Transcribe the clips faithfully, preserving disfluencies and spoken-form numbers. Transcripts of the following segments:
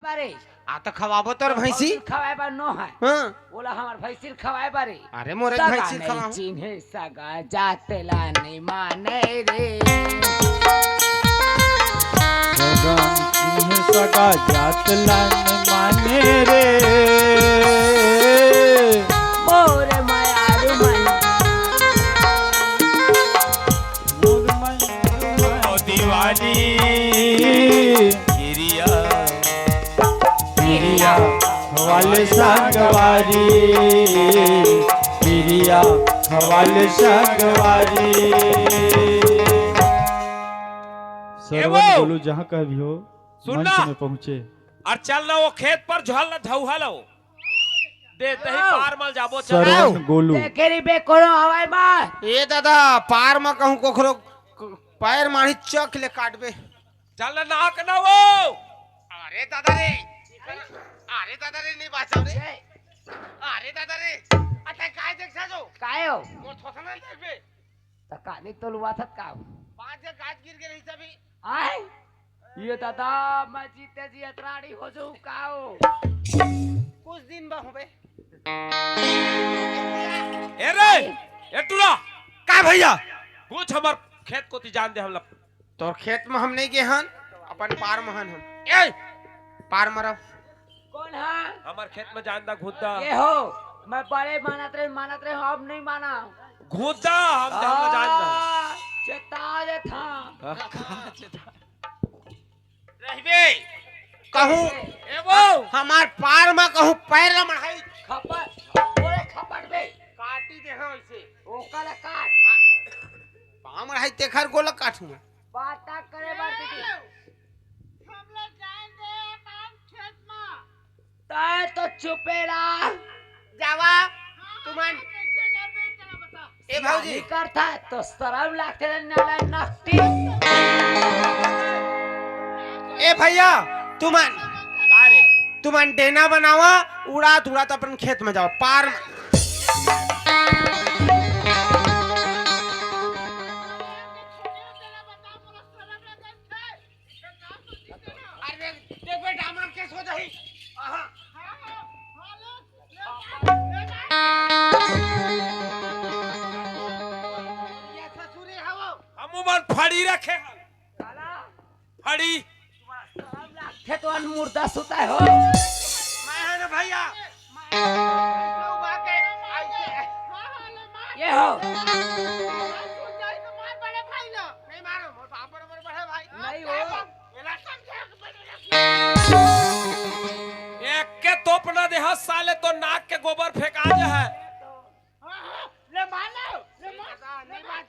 अरे, आ तो खवाबो तोर भैंसी। खवाए बर नो है। हाँ। ओला हमर भैंसी खवाए बर हे। अरे, मोर एक सगा भैंसी नहीं खवाहूँ। चिन्हे सगा जात ला नहीं माने रे। सगा नहीं चिन्हे सगा जात ला नहीं माने रे। मोर मयारू मन। मोर मयारू मन। ओ दीवानी। किरिया, किरिया, हवाले संगवारी, किरिया, हवाले संगवारी। ए सरवन वो! गोलू जहाँ कह भी हो, सुन मंच ना। में पहुँचे। और चल ना वो खेत पर झल ना धौहा लो। दे, तही आओ। पार मल जाबो, चल। सरवन गोलू। देखे री बे कोनो हवाई मार। ए दादा, पार म कहूँ कोखरो क-, पैर मारी चक ले काटबे। चल ना, नाक ना वो। अरे दादा रे। अरे दादा रे, नहीं बाँचव रे। अरे दादा रे। अतै काय देख सा जो? काय हो? मोर थोथना देखबे। त कानी तो लुआ थत का? पाँच जगह गाज गिर गे रही सभी। आय? ये दादा, मैं जीते जी अतराड़ी हो जाऊँ का हो? कुछ दिन बा हूँ बे। ए रे, ए टूरा। का भैया? कुछ हमर खेत कोती जान दे हमला। तोर खेत में हम नहीं गे हन, अपन पार में हन हम। ए, पार में रह। कौन है? हमर खेत में जान दा घुद्दा। ये हो, मैं बड़े मानत रहे, मानत रहे, अब नहीं माना। घुद्दा, हम तो हमला जान दा। आ, चेता देथा। रहबे। कहूँ ए वो। हमार पार में कहूँ पैर ला मढ़ाई। खपट, ओए खपट बे। काटी दे हाँ इसे। ओका ला काट। पाँव मढ़ाई तेखर गोला काटूँ। बात करे बर दीदी। हम लोग जाएंगे काम खेत में। तै तो चुपे रह। जावा, तुमन। ए भौजी। नहीं करता तो शर्म लागथे रे नाला नकटी। ए भैया, तुमन। का रे? तुमन डेना बनावा, उड़ात उड़ात अपन खेत में जाओ, पार में। अरे देख बेटा, हमर केस हो जाही। आहा। ये ससुरे हवो। हम उमर फड़ी रखे हन। काला। फड़ी। थे तो अन मुर्दा सुता हो। मैं है ना भैया। ये हो। नहीं मारो, मोर बाप बड़े बड़े भाई। नहीं हो। एक के तोप ना दे, हस साले तो नाक के गोबर फेंका जे है। हाँ, हाँ, ले मार लो, ले मार, ले मार।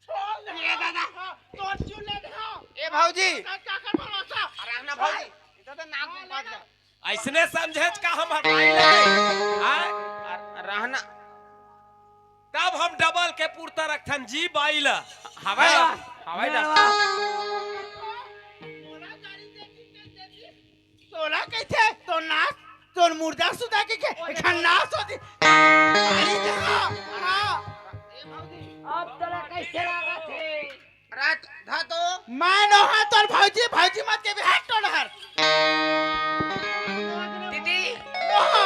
छोड़ दे। ये दादा। हाँ, तो चुन ले दे, हाँ। ए भौजी। का, का कर भरोसा? अरे ना भौजी, इधर तो नाक हाँ, घुमा ले दे। ऐसने समझेच का हम हटाई ले। हाँ? अरे रहना। तब हम डबल के पुरता रखथन जी बाई ला। हवाई हाँ, हवाई ला। तोला कइथे? तो नास, तोर मुर्दा सुता के के एखन नास होती। अरे जगह, हाँ। अब तोला कैसे लागत हे? रात धा तो। मैं नोहा तोर भौजी, भौजी मत के बिहार टोल हर। दीदी। नोहा।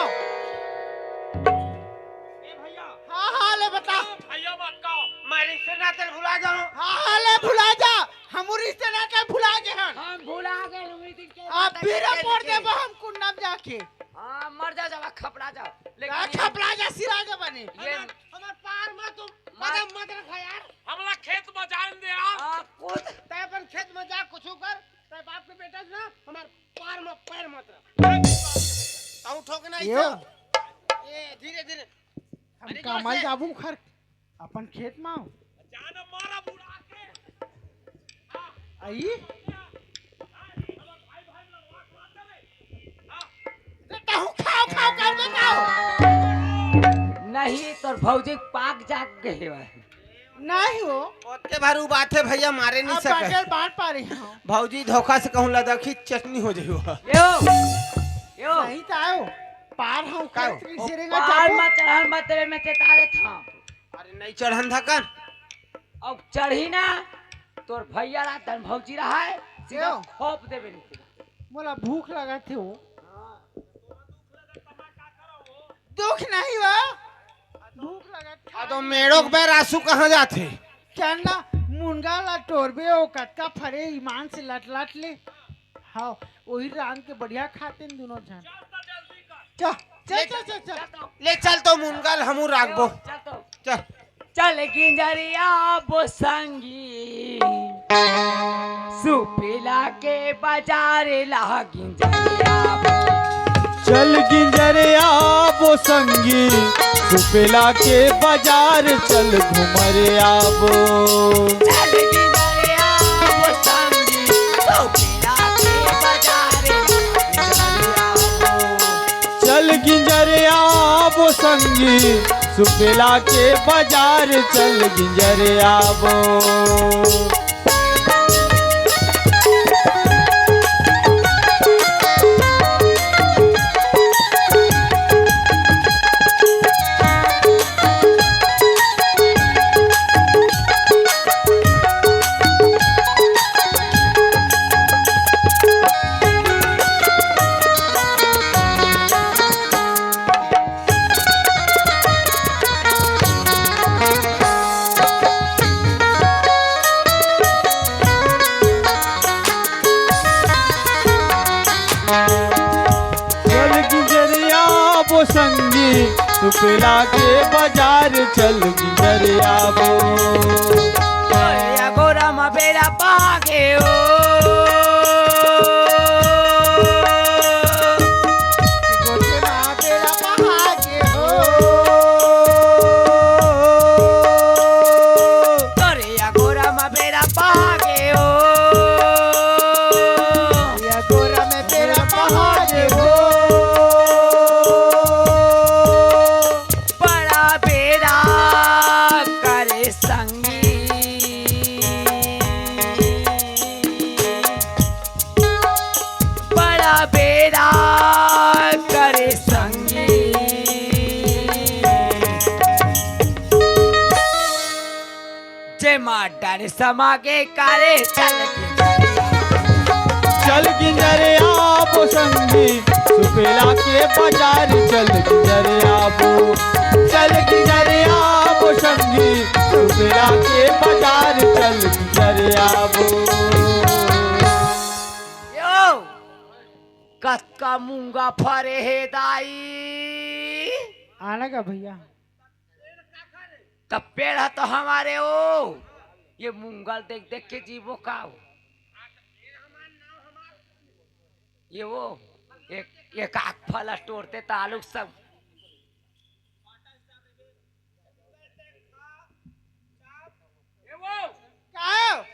ए भैया। हाँ, हाँ, ले बता। भैया मत कहो। मैं रिश्ते नाते भुला जाऊँ। हाँ, हाँ, ले भुला जा। हम रिश्ते नाते भुला गए हन। हम भुला गए, हम दिन के अब बात फिर करते पड़ थे। देबो हम कुंडम जाके। हाँ, मर जा, जावा, खपड़ा जा। लेकिन का ये खपड़ा जा, सिरा जा बने। ये हमार, हमार पार में तुम मत मदद मत रखा यार। हमला खेत में जान दे यार। हाँ, कूद। तै अपन खेत में जा, कुछ कर। तै बाप के बेटा ना, हमार पार में पैर मत रख। ताऊ ठोक ना यो। इसे। ए, धीरे धीरे। हम अरे कामल कैसे? जाबू खर अपन खेत में। जान मारा बुढ़ा के। आई? तो ताहू खाओ, खाओ, कर दे, खाओ। नहीं, तोर भौजी पाक जाग गए हे। नहीं हो। ओते भर उबाथे भैया, मारे नहीं अब सके। बाटल बांट पा रही हूँ। भौजी धोखा से कहूँ लदखी चटनी हो जाई हो। यो, यो। सही तो आयो। पार हम का? खरीद के ओ, सिरेंगा पार जाबू। मत चढ़न मत देवे, मैं चेता देत हूँ। अरे नहीं चढ़न धकन। अब चढ़ी ना, तोर भैया ला तन भौजी रहा है, सीधा यो। खोप देवे नहीं। मोला भूख लगा थे हो। दुख नहीं बा। भूख लगत आ तो मेड़ोक बैर आंसू कहाँ जाथे? चल ना, मुनगा ला टोरबे, ओ कतका फरे ईमान से लट लट ले। हाँ, वही रांध के बढ़िया खाते हैं दोनों जन। चल, चल, ले चल, चल, चल। ले चल तो मुनगा ल हमू राखबो। चल तो। चल। चल गिंजरिया बो संगी, सुपेला के बाजार ला गिंजरिया बो। चल गिंजरिया बो संगी, सुपेला के बाजार चल घुमर आबो। चल गिंजरिया बो संगी, सुपेला के बाजार ला गिंजरिया बो। चल गिंजर आबो संगी, सुपेला के बाजार चल गिंजर आबो। चल गिंजर आबो संगी, सुपेला के बाजार चल गिंजर आबो। या गोरा मा बेरा पागे हो। गोटे मा बेरा पागे हो। तोरे या गोरा मा बेरा पागे हो। या गोरा में बेरा पागे हो। बड़ा बेरा करे संगी। बड़ा बेरा करे संगी। जेमा डर समागे करे चल। चल गिंजर आबो संगी, सुपेला के बाजार चल गिंजर आबो। चल गिंजर आबो संगी, सुपेला के बाजार चल गिंजर आबो। यो, कतका मूंगा फरे हे दाई। आना का भैया? तब पेड़ ह तो हमारे हो, ये मूंगा ल देख देख के जीबो का हो? ये वो एक एक आख फल टोरते तालुक सब। का?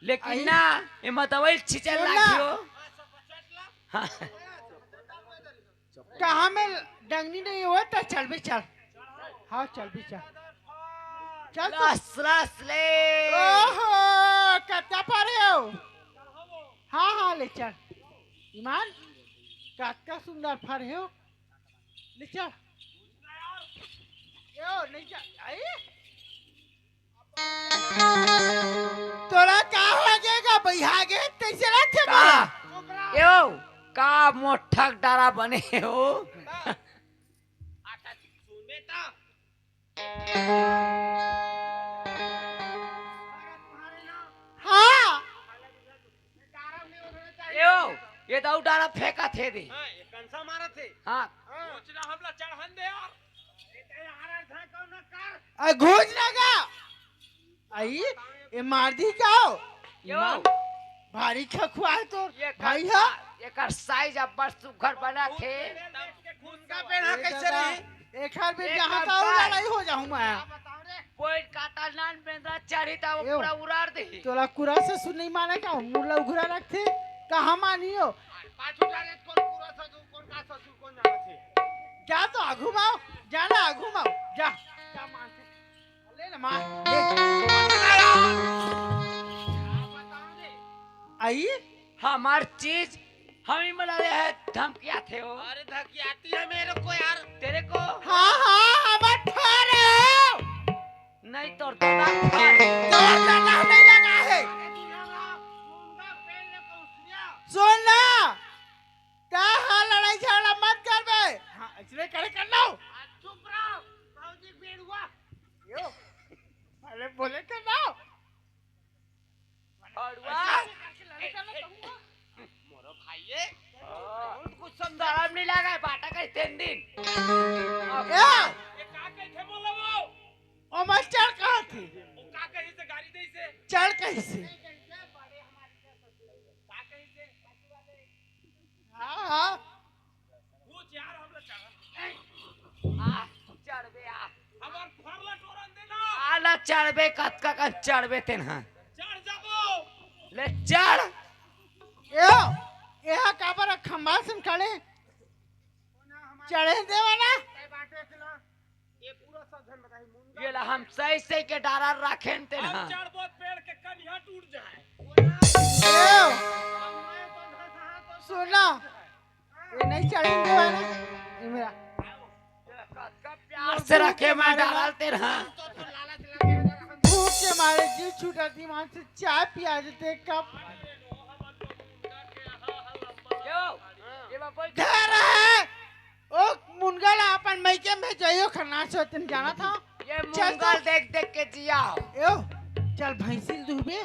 लेकिन आई? ना, एमा दवाई छिंचे सुन ना। लागही हो। हाँ। कहाँ में डंगनी नहीं होय त चल भी चल। हाँ, चल भी चल। चल तू। रस, रस ले। ओहो, कतका फरे हो? हाँ, हाँ, ले चल। ईमान, कतका सुंदर फरे हो। ले चल। यो, नहीं चल। आई? तोला का होगे गा, बइहा गे, तइसे रथे का? बे? यो, का मोठक डारा बने हो? हाँ। यो, ये दऊ डारा फेंकत हे दे। हाँ, ये कंसा मारत हे। हाँ। हाँ। सोच ना हमला चढ़न दे यार। ये तो यार ऐसा कौन कर? आ, घुस ना गा। आई, ये मार दी का हो? यो। ईमान, भारी खखुआ है तोर ये भाई कस-, हा? एकर साइज अब्बड़ सुघर बनत हे। उनका पेड़ हा ए कैसे दादा, रही? एकर भी एकर जहाँ तहाँ साइज। लड़ाई हो जाहूँ मैं। कोई काटा नान बेंदरा चढ़ी त वो यो। पूरा उराड़ देही। तोला कुरा ससुर नहीं माने का? मुरला उघरा रखथे, कहाँ मानियो? पाछू जाने कौन पूरा ससुर, कौन का ससुर, कौन जाना थे? जा तो आगू माओ, जा ना आगू माओ, जा। जा मानते। ले ना मार, ले। आई? हमार चीज हम ही मला ले है, धमकिया थे हो। अरे धमकियाती है मेरे को यार। तेरे को? हाँ, हाँ, हमार ठहरे हो। नहीं तोर दादा ठहरे। तोर दादा नहीं लगा है। सुन ना, तैं हा लड़ाई झगड़ा मत करबे। हाँ, तीन दिन। ए! ये का कहिथे बोला वो? ओमा चढ़ कहा थे? वो का कही से गाड़ी दे से? चढ़ कही से? का कही से? हाँ, हाँ। पूछ यार, हम लोग चढ़। आ, चढ़बे आ। हमार फरला टोरन देना। आला चढ़बे, कतका कन चढ़बे तेन हा। चढ़ जाबो। ले चढ़। ए, ए हा काबर खंभा सन खड़े? चढ़े देवा ना। ये ला हम सही सही के डारा राखेन तेन हम हा। चढ़बो पेड़ के कनिहा टूट जाए। ए, सुना, ये नहीं चढ़े देवा ना। ये मेरा प्यार से रखे मैं डारा तेन हा। भूख के मारे जी छूटा, दिमाग से चाय पिया देते कप। क्यों? ये बात कोई घर है। ओ मुनगा ला अपन मइके में जइयो खरना सोतन जाना था। ये चल मुनगा तो। देख देख के जिया। यो, चल भैंसी ल दुहबे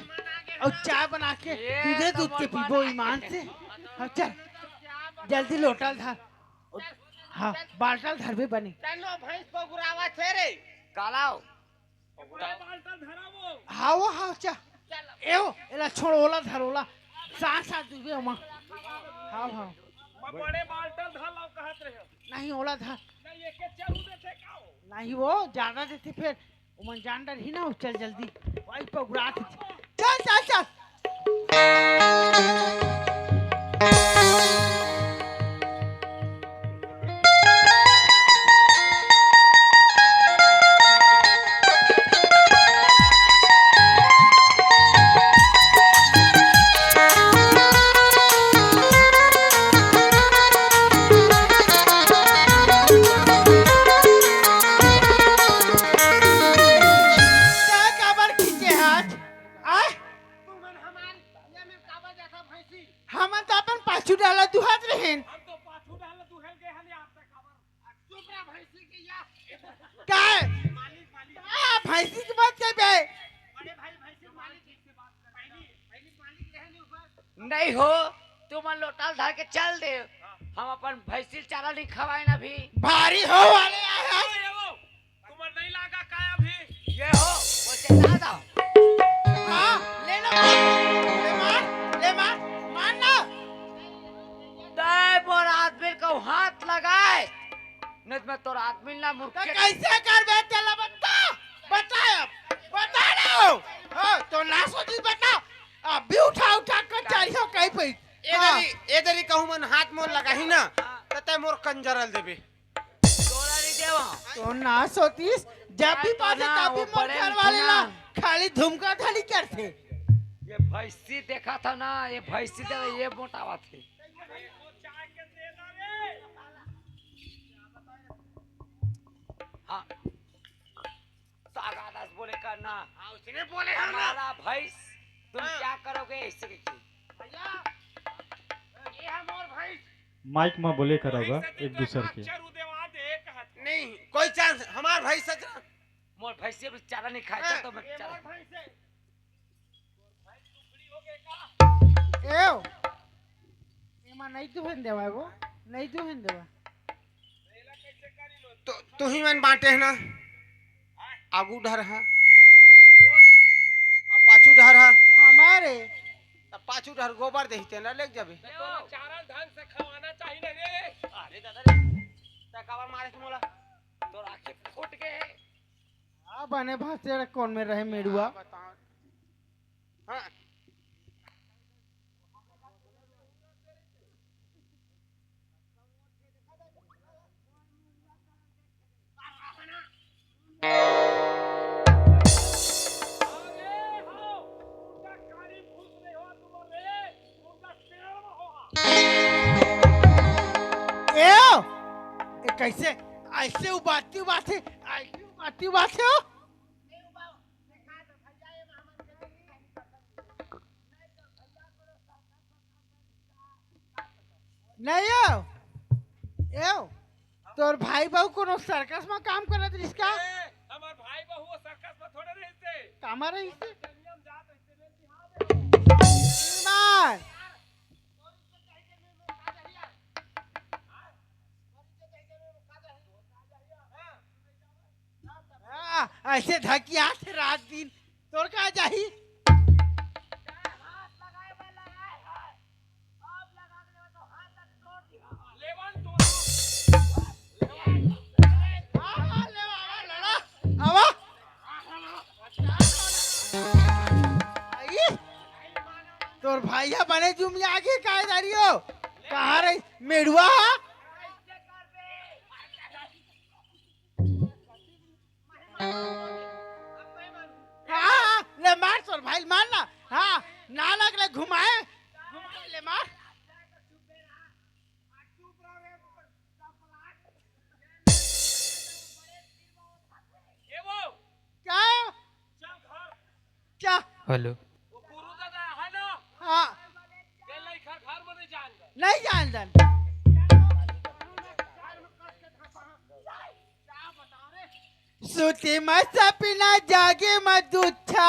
अउ चाय बना के ये दूधे तो दूध के मोर पीबो बना ईमान के। से। हाँ, चल जल्दी लोटा ल धर। हाँ, बाल्टा ल धरबे बने। तनो भैंस बगुरावा थे रे। कालाओ। बड़े बाल्टा धरावो। हाँ, वो हाँ, चा। एओ, एला छोड़, ओला धर, ओला। साथ साथ दुबे ओमा। हाँ, हाँ। मैं बड़े बाल्टा धर लाओ कहत रहे। नहीं, ओला धर। नहीं, ये के चलू देथे का हो? नहीं, वो ज्यादा देथे फिर। ओमन जान डरही ना, चल जल्दी। भाई पगुरात हे। चल, चल, चल। का काबर खींचे हाथ? आय? तुमन हमार ये में काबर जाथा भैंसी? हमन तो अपन पाछू डाला दुहात रहेन। हम तो पाछू डाला दुहल गए हन यार तक काबर। चुप रह भैंसी के या। काय? मालिक, मालिक। आ, भैंसी की बात कर बे। बड़े भाई भैंसी के मालिक से बात कर। पहली, पहली मालिक रहे नहीं ऊपर। नहीं हो, तुमन लोटा ल धर के चल दे। हम अपन भैंसी ल चारा नहीं खवाए ना भी। भारी हो वाले आए हैं। तुमन नहीं लागा का अभी? ये हो, वो चला दो। हाँ, ले लो, ले मार, ले मार, मार ना। दाय मोर आदमी को हाथ लगाए, नहीं तो मैं तोर आदमी ना तो मुर्के। कैसे करबे तेला बता, बता अब, बता ना। हाँ, तो ना सोची बता, अभी उठा उठा कर चारियो कहीं पे। ए हाँ। दरी, ए दरी कहूँ मन हाथ मोर लगाही ना, तो तय मोर कंजरल देबे। तोला नहीं देवा। तो ना सोतीस, जब भी पासे ना, तब भी वो मोर बड़े घर वाले ना। खाली धुमका धड़ी करथे। ये भैंसी देखा था ना, ये भैंसी दे, ये मोटावा थे। हाँ। सागा दास बोले करना। हाँ, उसने बोले करना। हमारा भैंस, तुम हाँ। क्या करोगे इससे? भैया, ये है मोर भैंस। माइक में बोले करा होगा एक दूसर के। नहीं, कोई चांस, हमार भाई सच ना। मोर भैंसिया भी चारा नहीं खाए, हाँ, तो मैं ये चारा। मोर भैंस है। एव, एमा नहीं दुहन देवा वो, नहीं दुहन देवा। तो तुही मन बांटे है ना। आगू डहर हा, अब पाछू डहर हा। हमारे। अब पाछू डहर गोबर देही तेन ला लेग जाबे। तो तोला चारा ढंग से खवाना चाहिए ना रे। अरे दादा रे, तै काबर मारे मोला? तोर आँखें फूट गए। आ बने भाषे कोन में रहे मेड़ुआ। हाँ, बता। हाँ। ए, ए, कैसे ऐसे उबाती उबाते, ऐसे उबाती उबाते हो? नहीं हो? एव, तोर भाई बहू कोनो सर्कस में काम करत रहिस का? ए, हमार भाई बहू वो सर्कस में थोड़े रहिस थे। कामा रहिस थे? दुनिया में जात रहिस थे, मैं बिहार में। श्रीमान। हाँ? तोरी से कहीं के मैं, मैं खा जाइए। हाँ? तोरी से कहीं ऐसे धकिया थे रात दिन, तोर का जाही? आवा, आवा, लड़ा, आवा। आई, तोर भाई ह बने जुमिया आगे काय दारियो? कहाँ रे मेड़ुआ? हाँ, हाँ, ले मार तोर भाई, मार ना। हाँ, नानक ले घुमाए, घुमाए ले मार। क्या? क्या? हेलो। हाँ। नहीं जान दन। सुते म सपना, जागे म दुच्छा।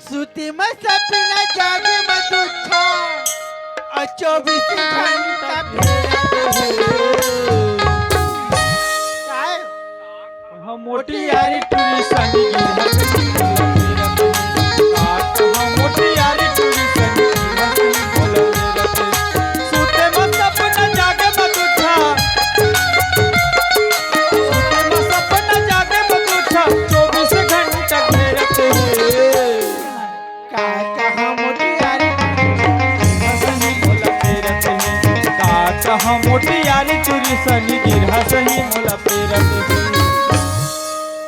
सुते म सपना, जागे म दुच्छा। अउ चौबीस घंटा फेरत हे। काय? हम मोटी यारी टूरी संगी गिरहत ही बोलत हे। हम मोटी यारी टूरी संगी गिरहत ही बोलत हे। सुते म सपना, जागे म दुच्छा। सुते म सपना, जागे म दुच्छा। चौबीस घंटा घेरत हे। का कहा मोटी यारी टूरी संगी गिरहत ही बोलत हे। का कहा मोटी यारी टूरी संगी गिरहत ही बोलत हे।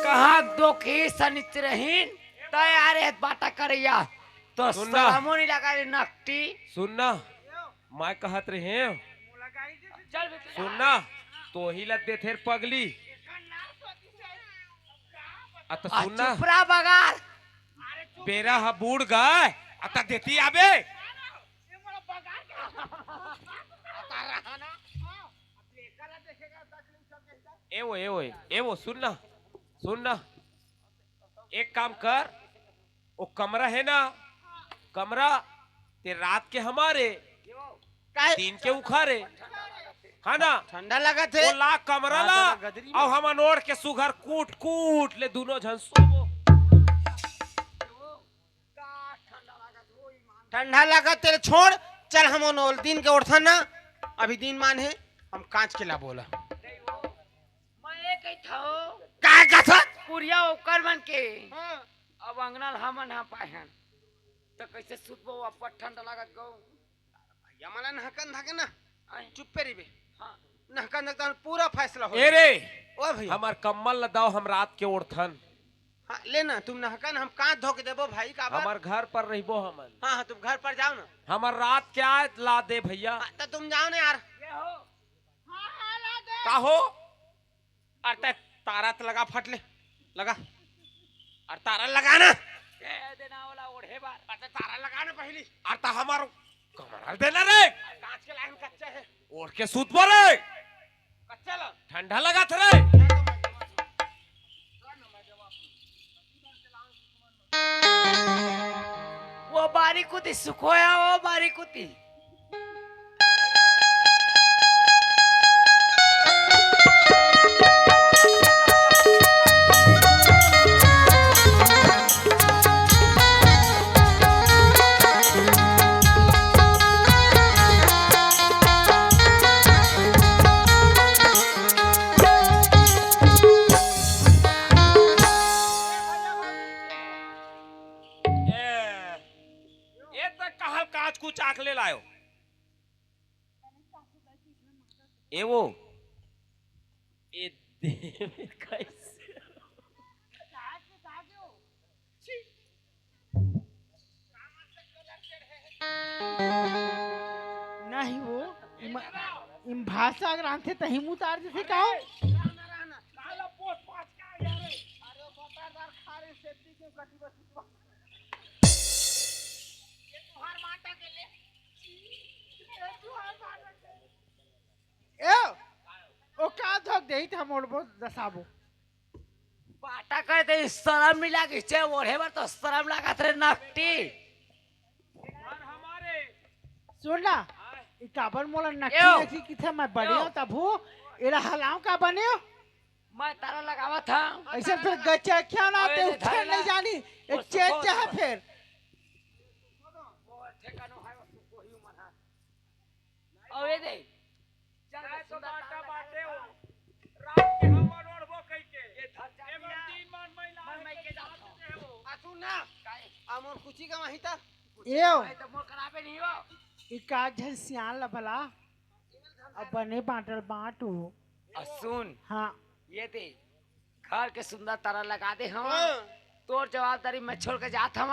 कहाँ दोखी सनिच रहीन, तैयार हे बाटा करैया। तो सुन ना। सलामो नहीं लगा रे नकटी। सुन ना, मैं कहत रहे हूँ। चल बेटा। सुन ना, तोही ला देथे रे पगली। आ तो आ सुन ना। चुपरा बगार। बेरा ह बूढ़ गए, आ त देती आबे। ए वो, ए वो, ए वो, सुन ना, सुन ना। एक काम कर, वो कमरा हे ना, कमरा ते रात के हमारे, काहे? दिन के उखारे, है ना? ठंडा लगत हे। वो ला कमरा ला, हाँ, तो गदरी में। अउ हमन ओढ़ के सुघर कूट कूट ले दुनों झन सोबो। ठंडा लगत तेरे छोड़, चल हमन ओल दिन के ओढ़थन ना, अभी दिन मान हे, हम कांच के ला बोला। मैं ये कही था। का कथस? कुरिया ओकर मन के। हाँ। अब अंगना ल हमन हा पाए हन। त कैसे सुतबो, अब्बड़ ठंडा लागत गो। भैया मन नहकन धके ना। आय। चुप्पे रहिबे। हाँ। नहकन धके तहन पूरा फैसला हो ए रे, ओ भैया। हमर कम्बल ल दाव, हम रात के ओढ़थन। हाँ, ले ना, तुम नहकन, हम कांच धो के देबो भाई, काबर? हमर घर पर रहिबो हमन। हाँ, हाँ, तुम घर पर जाओ ना। हमर रात के आय ला दे भैया। हाँ, तो तुम जाओ ना यार। का हो? अरे तै तारा त लगा फट ले, लगा। अरे तारा लगा ना। ए, देना वाला ओढ़े बार। अरे तै तारा लगा ना पहली। अरे त हमार कमरा देना रे। अरे कांच के लाइन कच्चा है। ओढ़ के सूत परे। कच्चा ला। ठंडा लगा थे रे। वो बारी कुती सुखोया, वो बारी कुती। ए, ए त कहल काच कुछ आख ले लायो। ए वो, ए देवे कैसे? नहीं वो, इम, इम भाषा अगर आनथे तही मुँह उतार देथे का हो? ए, ओ का धोक देही त हम ओढ़बो दसाबो। बाटा कर दे, शरम नहीं लागिस, ओढ़े बर तो शरम लागत रे नकटी। सुन ना, ई काबर मोला नकटी एओ। नकटी किथे मैं बड़े एओ। हो तभू। एला हलाव का बने हो? मैं तारा लगावत हंव। अइसे फेर गचरखिया ना अबे ते ले उठे धारे नहीं ला। जानी। ए वो चेत सुखो जा सुखो। फेर। वो ठेकानो है, वो सुखो ही मन है। अउ ये दे। चल चाहे तो सुंदर बाटा तारा बाटे लगा। हो। रात के हवा ओढ़बो कइके। ये धर चाबी एमन ना। तीन मन महिला मन मैं के के जात जात हंव। दे हो। आ सुन ना। काहे? आ मोर कुची का वहीं तक। एव। भाई तो मोर कराबे नहीं हो। ई का झन सियान ला भला। अब बने बांटल बांटू। आ सुन। हाँ। ये दे। घर के सुंदर तारा लगा दे हंव। हाँ। तोर जवाबदारी मैं छोड़ के जात हंव।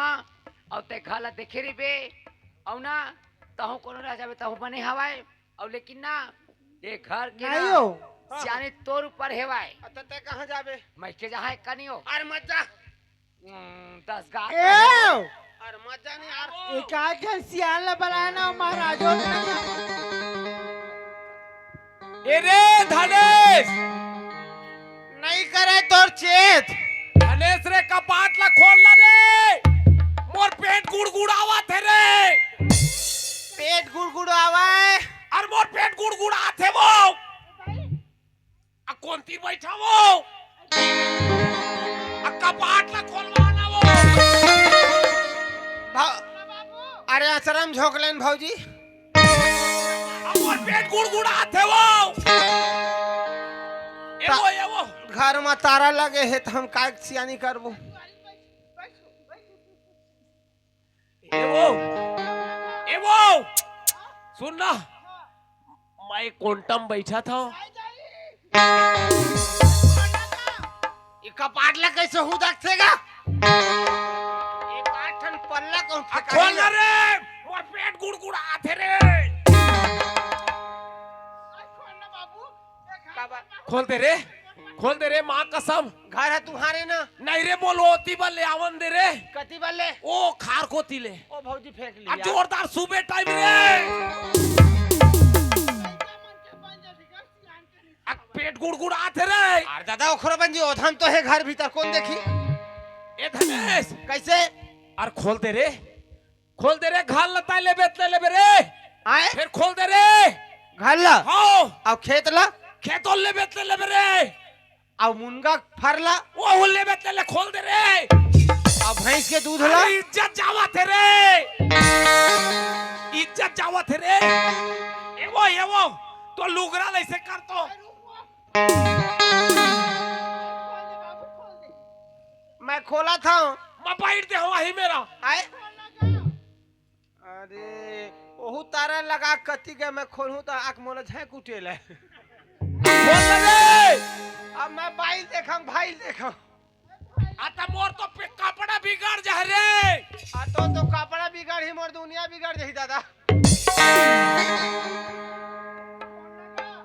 अउ ते घर ला देखे रहिबे। अउ ना, तहूं कोनो रह जाबे, तहूं बने हवय। अउ लेकिन ना, ये घर के नहीं ना, हो। सियानी तोर ऊपर हेवय। अच्छा, ते कहाँ जाबे? मैं के जहाँ एक कनी हो। अरे मत जा। हम्म, दस गात ए! हो। अरे मत जा नहीं यार। एकाध झन सियान ला बलाय ना, महाराजो। ए रे धनेश! नहीं करे तोर चेत। धनेश रे, कपाट ला खोल ना रे। मोर पेट गुड़गुड़ावत हे रे। पेट गुड़गुड़ावय। अरे मोर पेट गुड़गुड़ात हे वो। आ कोन तीर बैठा वो? आ कपाट ला खोलवा ना वो। भा-, अरे आश्रम झोंक लेन भौजी। अब मोर पेट गुड़गुड़ात हे वो। ए वो, ए वो। घर में तारा लगे हे त हम काय सियानी करबो? ए वो, ए वो, सुन ना, मैं कोंटम बैठा था। ये कपाट ला कैसे हूँ दखतेगा? एक आठ ठन पल्ला कहूँ आ, फेंका खोल ही ना ना। रे, मोर पेट गुड़गुड़ात हे रे। का बात? खोल दे रे, खोल दे रे, माँ कसम। घर है तुम्हारे ना? नहीं रे, मोला ओती बर ले आवन दे रे। कती बर ले? ओ खार कोती ले। ओ भौजी फेंक लिया। आ जोरदार सुबह टाइम रे। आ पेट गुड़गुड़ात हे रे। अरे दादा, ओखरो बन जी, ओधम तो हे घर भीतर, कोन देखी? ए धनेश। कैसे? अरे खोल दे रे। खोल दे रे, घर ला ताय लेबे त लेबे रे। आए? फेर खोल दे रे। घर ला? हाँ। अउ खेत ला? खेतो लेबे त लेबे रे। अउ मुनगा फर ला? ओहू लेबे त ले, खोल दे रे। अउ भैंस के दूध ला? अरे इज्जत जावत हे रे। इज्जत जावत हे रे। ए वो, ए वो, तो लुगरा ला अइसे कर तो। मैं खोलत हंव। मैं बैठ दे हंव वही मेरा। आए? अरे, ओहू तारा लगा कती गए, मैं खोलहूं त आंख मोला झैं कुटेला। खोल रे। अब मैं बाइल देखंव, भाइल देखंव। आ त मोर तो पे-, कपड़ा बिगड़ जा रे। आ तो, तो कपड़ा बिगड़ ही, मोर दुनिया बिगड़ जाही दादा।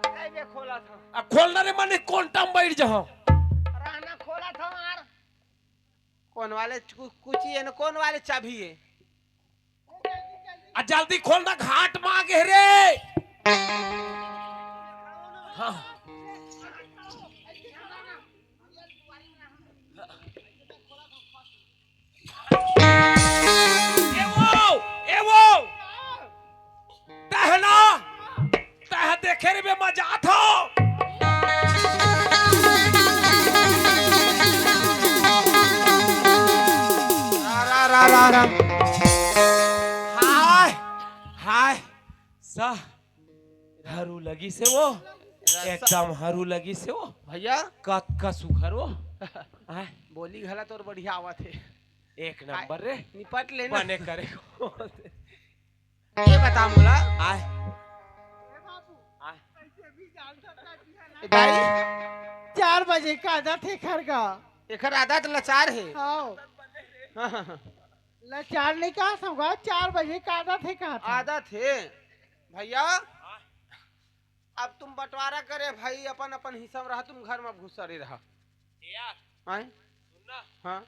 नहीं बे, खोलत हंव। आ खोल ना रे, माने कोंटम बैठ जाओ। रहना, खोलत हंव यार। कोन वाले कु-, कुची हे न, कोन वाले चाबी हे? आ जल्दी खोल ना, घाट मा गे रे। हाँ। ए वो, ए वो। तहना, तह देखे रे बे, मजा आथो। रा, रा, रा, रा, रा। हाय, हाय, सा, हरू लगी से वो, एकदम हरू लगी से वो। भैया। कतका सुघर वो। आय। बोली घला तोर बढ़िया आवत हे। एक नंबर रे। निपट लेना। बने करे को। ये बता मोला। आय। आय। ए दाई, चार बजे का आदत हे घर का। एकर आदत लाचार हे। हाँ। हाँ, हाँ, हाँ। लाचार नहीं कहा समझा, चार बजे का आदत हे कहा था। आदत हे। भैया, अब तुम बंटवारा करे भाई, अपन अपन हिस्सा में रहा, तुम घर में घुसरे रहा। ए यार, आय? सुन ना। हाँ।